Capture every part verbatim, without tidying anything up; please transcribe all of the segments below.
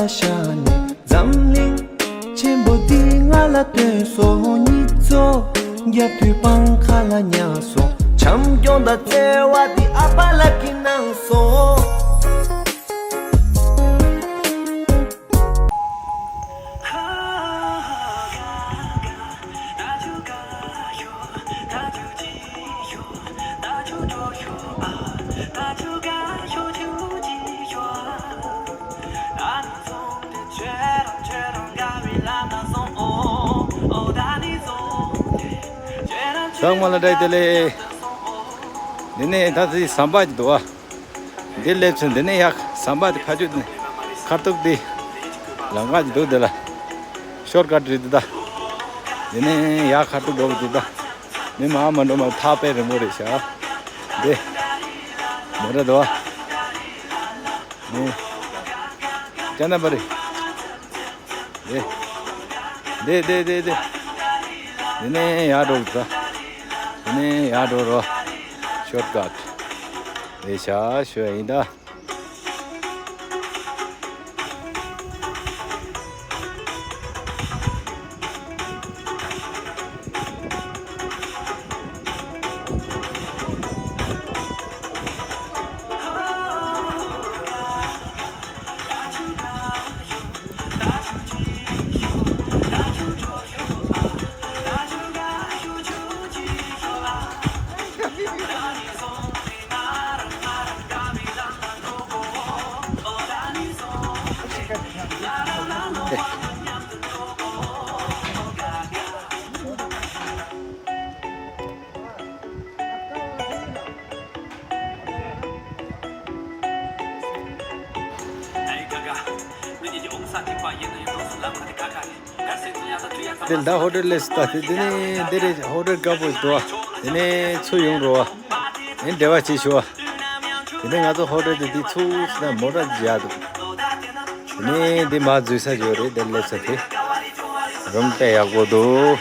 ཤར་ནས་འཛམ་གླིང་ཆེན་པོ་འདི་ང་ལ་སྟོན་སོང་། ཉིས་སྟོང་བརྒྱད་དུས་སྤང་ཁ་ལ་ཉལ་སོང་། བྱམས་སྐྱོང་དང་བརྩེ་བ་འདི་ཨ་ཕ་ལགས་ཀྱིས་གནང་སོང་། ཚང་མ་ལ་བཀྲ་ཤིས་བདེ་ལེགས། འདི་ནས་ད་ཅི་ཟམ་པ་ཅིག་འདུག་ཨ། འདི་སླེབས་ཚུན་འདི་ནས་ཡར་ཟམ་པ་དེ་ཕ་ཆུ་ཁ་ཐུག་འདི་ལམ་ཁ་ཅིག་འདུག་འདི་ལ། ཤོར་ཀཊ་རེད་འདི་ད། འདི་ནས་ཡར་ཁ་ཐུག་འགྲོ་གི་འདུག་ད། མི་མང་མ་འགྲོ་མ་ཐག་དཔེ་རིང་པོ་རེད་ཤག་འདི་མོ་ཊ་འདུག་ཨ། ནི། ཅ་ན་པ་རི། དེ། དེ་དེ་དེ་དེ། དེ་ནས་ཡར་འགྲོ་ད། དེ་ནས་ཡར་འགྲོ་རོ། ཤོར་ཀཊ། དེ་ཤ་ཤོད་ཡིན་ད། དེ་ད་ཧོ་ཊེལ་སླེབས་སོང་། ད་དེ་དེ་ནས་འདི་རེད། ཧོ་ཊེལ་དཀར་པོ་ཞིག་འདུག་བ། དེ་ནས་ཚུར་ཡོང་རོགས་བ། ཨེ་འབྲེལ་བ་བྱེད་ཤོག་བ། དེ་ནས་ང་ཚོ་ཧོ་ཊེལ་དེ་འདི་ཚུར་ཕྱིན་ན་མོ་ཊ་བརྒྱབ་འདུག་དེ་ནས་འདི་མར་འཛུལ་ས་ཡོད་རེད། དེ་སླེབས་ས་དེ་རུམ་དཔེ་ཡག་པོ་འདུག་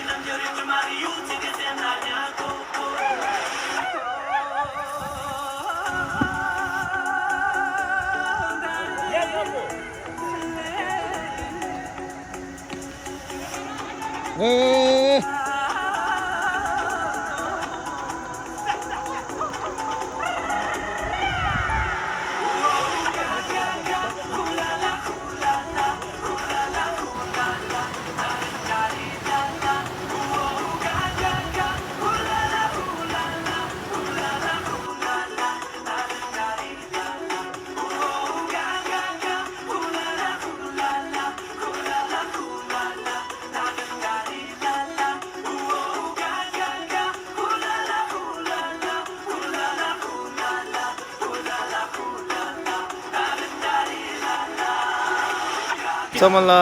ཚང་མ་ལ་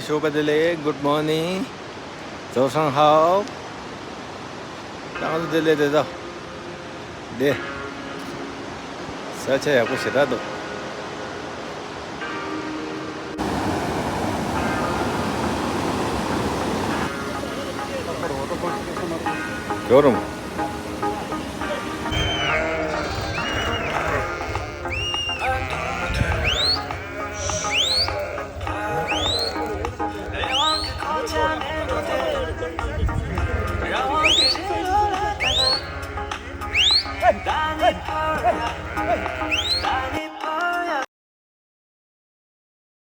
ཞོགས་པ་བདེ་ལེགས། Good morning. 早上好. ད་ང་ཚོ་འདི་སླེབས་བསྡད་དོ། འདི། ས་ཆ་ཡག་པོ་ཞེ་དྲག་འདུག་གྱོ་རུམ།